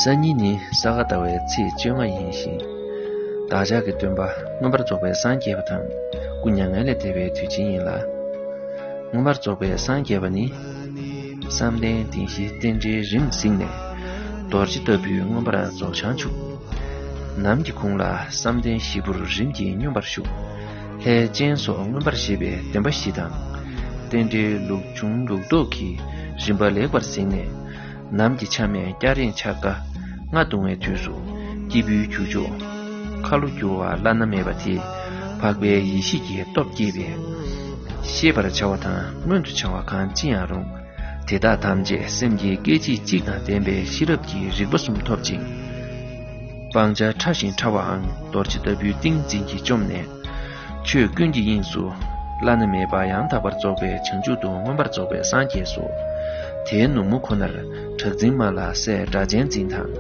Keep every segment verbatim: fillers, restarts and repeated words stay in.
སང་ཉིན་ནི་ས་ག་ཟླ་བའི་ཚེས་བཅོ་ལྔ་ཡིན་ཞིང་། བདག་ཅག་གི་སྟོན་པ་མངོན་པར་རྫོགས་པའི་སངས་རྒྱས་པ་དང་སྐུ་མྱ་ངན་ལས་འདས་པའི་དུས་ཆེན་ཡིན་ལ། མངོན་པར་རྫོགས་པའི་སངས་རྒྱས་པ་ནི། བསམ་གཏན་བདེན་བཞི་རྟེན་འབྲེལ་རིམ་གཟིགས་ནས། རྡོ་རྗེ་ལྟ་བུའི་མངོན་པར་རྫོགས་བྱང་ཆུབ། ནམ་གྱི་གུང་ལ་བསམ་གཏན་བཞི་པོར་རིམ་གྱིས་སྙོམས་པར་ཞུགས། ལྷའི་སྤྱན་སོགས་མངོན་པར་ཤེས་པའི་བདེན་པ་བཞི་དང་། རྟེན་འབྲེལ་ལུགས་འབྱུང་ལུགས་ལྡོག་གི་རིམ་པ་ལེགས་པར་གཟིགས་ནས། ནམ་གྱི་ཆ་སྨད་སྐྱ་རེངས་འཆར་ཀ་རྔ་བརྡུང་བའི་དུས་སུ། སྐྱེས་བུའི་རྒྱུ་ཕྱོགས་ཁ་ལོ་བསྒྱུར་བ་བླ་ན་མེད་པ་དེ། འཕགས་པའི་ཡེ་ཤེས་ཀྱི་སྟོབས་བསྐྱེད་པས། ཤེས་པར་བྱ་བ་དང་མངོན་དུ་བྱ་བ་གང་ཅི་ཡང་རུང་། དེ་དག་ཐམས་ཅད་སེམས་ཀྱི་སྐད་ཅིག་གཅིག་དང་ལྡན་པའི་ཤེས་རབ་ཀྱི་རིག་པ་གསུམ་ཐོབ་ཅིང་། སྤང་བྱ་ཕྲ་ཞིང་ཕྲ་བའང་རྡོ་རྗེ་ལྟ་བུའི་ཏིང་འཛིན་གྱིས་བཅོམ་ནས། ཆོས་ཀུན་གྱི་དབྱིངས་སུ་བླ་ན་མེད་པ་ཡང་དག་པར་རྫོགས་པའི་བྱང་ཆུབ་ཏུ་མངོན་པར་རྫོགས་པའི་སངས་རྒྱས་སོ། དེའི་ནུབ་མོ་ཁོ་ནར་གྲགས་འཛིན་མ་ལ་སྲས་སྒྲ་གཅན་འཛིན་དང་།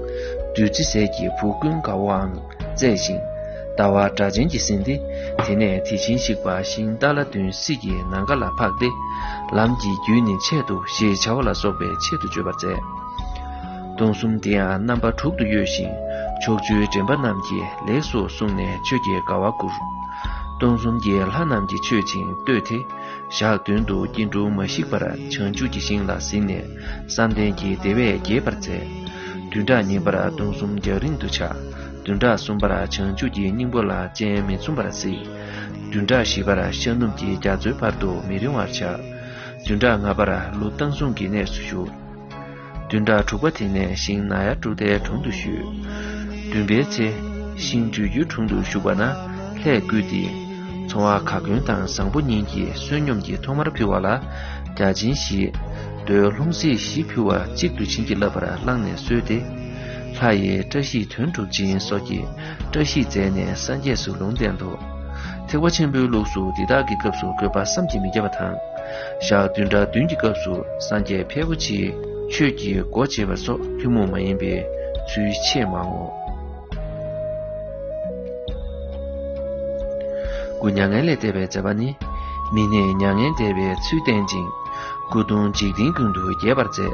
བདུད་རྩི་ཟས་ཀྱི་བུ་ཀུན་དགའ་བོའང་བཙས་ཤིང་། ཟླ་བ་སྒྲ་གཅན་གྱིས་ཟིན་ཏེ། དེ་ནས་དེ་བཞིན་གཤེགས་པ་ཤིང་ཏཱ་ལ་བདུན་སྲིད་ཀྱི་ནམ་མཁའ་ལ་འཕགས་ཏེ། ལམ་གྱི་རྒྱུད་ནི་ཆེད་དུ་ཞེས་བྱ་བ་ལ་སོགས་པའི་ཆེད་དུ་བརྗོད་པར་མཛད། སྟོང་གསུམ་དེ་ཡང་རྣམ་པ་དྲུག་ཏུ་གཡོས་ཤིང་། ཕྱོགས་བཅུའི་འདྲེན་པ་རྣམས་ཀྱིས་ལེགས་སོ་གསུངས་ནས་ཆོས་ཀྱི་དགའ་བ་བསྐུར། སྟོང་གསུམ་གྱི་ལྷ་རྣམས་ཀྱིས་མཆོད་ཅིང་བསྟོད་དེ། ཞག་བདུན་དུ་སྐྱེ་འགྲོ་མ་ཞིག་པར་བྱང་ཆུབ་ཀྱི་ཞིང་ལ་གཟིགས་ནས་བསམ་གཏན་གྱི་བདེ་བས་རྒྱས་པར་མཛད། བདུན་ཕྲག་གཉིས་པར་སྟོང་གསུམ་རྒྱང་རིང་དུ་ཆགས། བདུན་ཕྲག་གསུམ་པར་བྱང་ཆུབ་ཀྱི་སྙིང་པོ་ལ་སྤྱན་མི་མཚུངས་པར་གཟིགས། བདུན་ཕྲག་བཞི་པར་ཤར་ནུབ་ཀྱི་རྒྱ་མཚོའི་བར་དུ་མི་རིང་བར་ཆགས། བདུན་ཕྲག་ལྔ་པར་ཀླུ་བཏང་བཟུང་གི་གནས་སུ་བཞུགས། བདུན་ཕྲག་དྲུག་པ་དེ་ནས་ཤིང་ནཱ་ཡ་ཀྲུ་ཏའི་དྲུང་དུ་བཞུད། བདུན་པའི་ཚེ། ཤིང་འབྲུ་རྒྱུའི་དྲུང་དུ་བཞུགས་པ་ན་ལྷས་བསྐུལ་ཏེ། ཚོང་བ་ག་གོན་དང་བཟང་པོ་གཉིས་ཀྱིས་བསོད་སྙོམས་ཀྱི་ཐོག་མར་ཕུལ་བ་ལ། བརྒྱ་བྱིན་བཞི། རྡོའི་ལྷུང་བཟེད་བཞི་ཕུལ་བ་གཅིག་ཏུ་བྱིན་གྱིས་བརླབས་པར་བླངས་ནས་གསོལ་ཏེ། ལྷ་ཡི་བཀྲ་ཤིས་དོན་གྲུབ་ཅིང་སོགས་ཀྱི་བཀྲ་ཤིས་མཛད་ནས་སངས་རྒྱས་སུ་ལུང་བསྟན་ཏོ། ཐེག་པ་ཆེན་པོའི་ལུགས་སུ་འདི་དག་གི་སྐབས་སུ་དགོས་པ་བསམ་གྱིས་མི་ཁྱབ་པ་དང་། ཞག་བདུན་ཕྲག་བདུན་གྱི་སྐབས་སུ་སངས་རྒྱས་ཕལ་པོ་ཆེའི་ཆོས་ཀྱི་སྒོ་འབྱེད་པ་སོགས་ཐུན་མོང་མ་ཡིན་པའི་ཚུལ་ཆེས་མང་ངོ་། སྐུ་མྱ་ངན་ལས་འདས་པའི་མཛད་པ་ནི། མི་ནས་མྱ་ངན་འདས་པའི་ཚུལ་བསྟན་ཅིང་། སྐུ་གདུང་འཇིག་རྟེན་ཀུན་ཏུ་རྒྱས་པར་མཛད།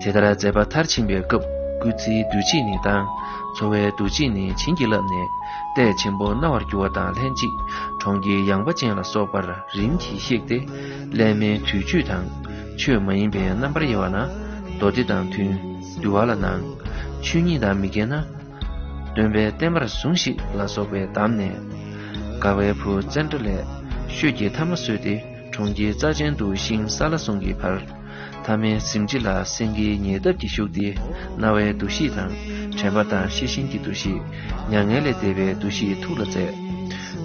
དེ་ལྟར་མཛད་པ་མཐར་ཕྱིན་པའི་སྐབས་སྐུ་ཚེའི་འདུ་བྱེད་ནི་བཏང་། འཚོ་བའི་འདུ་བྱེད་ནི་བྱིན་གྱིས་བརླབས་ནས། ལྟས་ཆེན་པོ་སྣང་བར་འགྱུར་བ་དང་ལྷན་ཅིག་གྲོང་ཁྱེར་ཡངས་པ་ཅན་ལ་སོགས་པར་རིམ་གྱིས་གཤེགས་ཏེ། སླད་མའི་དུས་ཆོས་དང་ཆོས་མ་ཡིན་པའི་རྣམ་པར་དབྱེ་བ་ན། མདོ་སྡེ་དང་མཐུན། འདུལ་བ་ལ་སྣང་། ཆོས་ཉིད་དང་མི་འགལ་ན། སྟོན་པས་བསྟན་པར་ཟུངས་ཤིག་ལ་སོགས་པའི་གདམས་ནས། དགའ་བའི་བུ་ཙནྡྲ་ལས་ཤོད་ཀྱི་ཐ་མ་གསོལ་ཏེ། གྲོང་ཁྱེར་རྩ་ཅན་དུ་ཤིང་སཱ་ལ་ཟུང་གི་བར། ཐ་མའི་གཟིམ་ཁྲི་ལ་སེང་གེའི་ཉལ་སྟབས་ཀྱིས་བཞུགས་ཏེ། རྣ་བའི་འདུ་ཤེས་དང་། དྲན་པ་དང་ཤེས་བཞིན་གྱི་འདུ་ཤེས། མྱ་ངན་ལས་འདས་པའི་འདུ་ཤེས་ཐུགས་ལ་མཛད།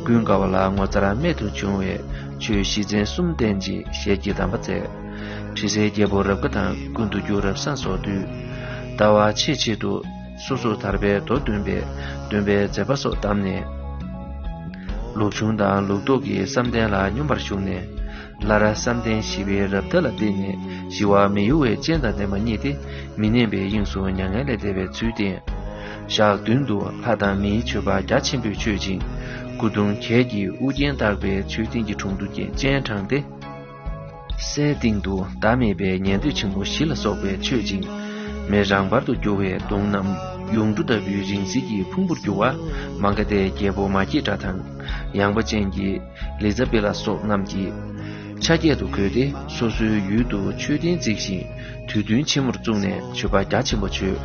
ཀུན་དགའ་བོ་ལ་ངོ་མཚར་རྨད་དུ་བྱུང་བའི་ཆོས་བཞི་ཚན་གསུམ་བསྟན་ཅིང་ཞལ་གྱིས་གདམས་པ་མཛད། དྲི་ཟའི་རྒྱལ་པོ་རབ་དགའ་དང་ཀུན་ཏུ་རྒྱུ་རབ་བཟང་སོགས་འདུས། ལྟ་བ་ཆེས་ཆེད་དུ། སོ་སོར་ཐར་པའི་མདོ་འདོན་པས་འདོན་པའི་མཛད་པ་སོགས་གདམས་ནས། ལུགས་འབྱུང་དང་ལུགས་ལྡོག་གི་བསམ་གཏན་ལ་སྙོམས་པར་ཞུགས་ནས། སླར་བསམ་གཏན་བཞི་པའི་རབ་མཐའ་ལ་བརྟེན་ནས་ཞི་བ་མི་གཡོ་བའི་སྤྱན་དང་ལྡན་པ་བརྙེས་ཏེ། མི་མནན་པའི་དབྱིངས་སུ་མྱ་ངན་ལས་འདས་པའི་ཚུལ་བསྟན། ཞག་བདུན་དུ་ལྷ་དང་མིའི་མཆོད་པ་རྒྱ་ཆེན་པོས་མཆོད་ཅིང་། སྐུ་གདུང་གྱད་ཀྱིས་དབུ་རྒྱན་བཏགས་པའི་མཆོད་རྟེན་གྱི་དྲུང་དུ་སྤྱན་དྲངས་ཏེ། སའི་སྟེང་དུ་ཟླ་མེད་པའི་ཉན་ཐོས་ཆེན་པོ་བཞི་ལ་སོགས་པས་མཆོད་ཅིང་། མེ་རང་འབར་དུ་རྒྱུ་བའི་གདུང་རྣམས་ཡུངས་འབྲུ་ལྟ་བུའི་རིང་བསྲེལ་གྱི་ཕུང་པོར་གྱུར་པ། མ་ག་དྷའི་རྒྱལ་པོ་མ་སྐྱེས་དགྲ་དང་། ཡངས་པ་ཅན་གྱི་ལི་ཛ་བེ་ལ་སོགས་རྣམས་ཀྱིས་ཆ་བརྒྱད་དུ་བགོས་ཏེ། སོ་སོའི་ཡུལ་དུ་མཆོད་རྟེན་བརྩིགས་ཤིང་། དུས་སྟོན་ཆེན་མོར་བཙུགས་ནས་མཆོད་པ་རྒྱ་ཆེན་པོ་མཆོད།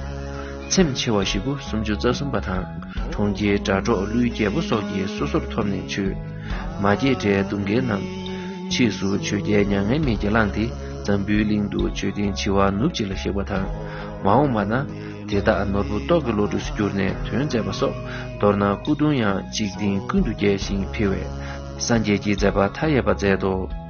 ཚེམས་ཆེ་བ་བཞི་དགུ་སུམ་ཅུ་རྩ་གསུམ་པ་དང་། གྲོང་ཁྱེར་སྒྲ་སྒྲོགས་ཀླུའི་རྒྱལ་པོ་སོགས་ཀྱིས་སོ་སོར་ཐོབ་ནས་མཆོད། མ་སྐྱེས་དགྲའི་གདུང་རྒྱལ་རྣམས། ཕྱིས་སུ་ཆོས་རྒྱལ་མྱ་ངན་མེད་ཀྱིས་བླངས་ཏེ། འཛམ་བུའི་གླིང་དུ་མཆོད་རྟེན་བྱེ་བ་ནུབ་ཅིག་ལ་གཤེགས་པ་དང་། མ་འོངས་པ་ན། དེ་དག་ནོར་བུ་ཏོག་གི་བློ་གྲོས་སུ་གྱུར་ནས་དོན་མཛད་པ་སོགས། མདོར་ན་སྐུ་གདུང་ཡང་འཇིག་རྟེན་ཀུན་ཏུ་རྒྱས་ཤིང་འཕེལ་བས། སངས་རྒྱས་ཀྱི་མཛད་པ་མཐའ་ཡས་པ་མཛད་དོ།